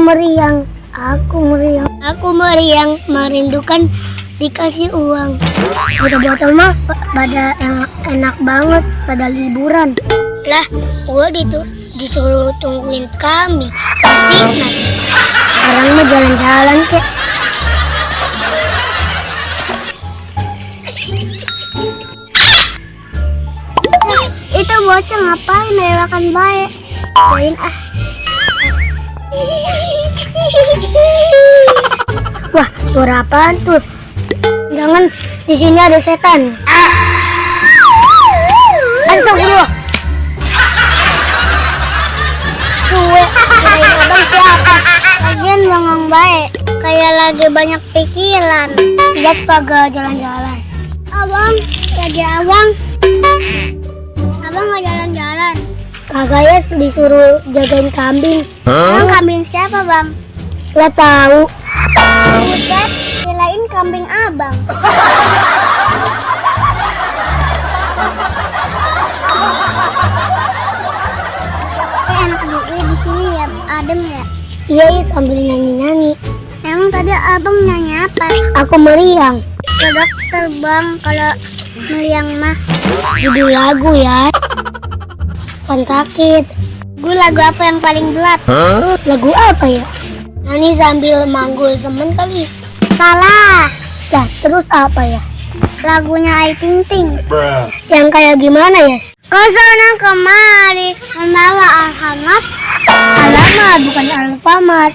meriang, aku meriang, merindukan dikasih uang. Botol-botol mah pada enak banget, pada liburan. Lah, gua disuruh tungguin kami. Pasti nasi. Sekarang mah jalan-jalan kek. Itu bocah ngapain melewatkan baik? Main ah. Wah, suara apaan tuh? Jangan, di sini ada setan. Astagfirullah. Gue, abang siapa? Lagian bengong baik, kayak lagi banyak pikiran. Lihat kagak jalan-jalan. Abang, abang nggak jalan-jalan. Kagak ya, disuruh jagain kambing. Emang kambing siapa bang? Gak tahu. Buset, kirain kambing abang. Enak juga di sini ya, adem ya. Iya, sambil nyanyi-nyanyi. Emang tadi abang nyanyi apa? Aku meriang. Ke dokter bang, kalau meriang mah. Judul lagu ya. Kan sakit. Gue lagu apa yang paling berat? Lagu apa ya? Nani sambil manggul temen kali. Salah. Dah, terus apa ya? Lagunya Ayu Ting Ting. Yang kayak gimana ya? Kesana kemari membawa alhamdulillah. Alamat bukan alfamart.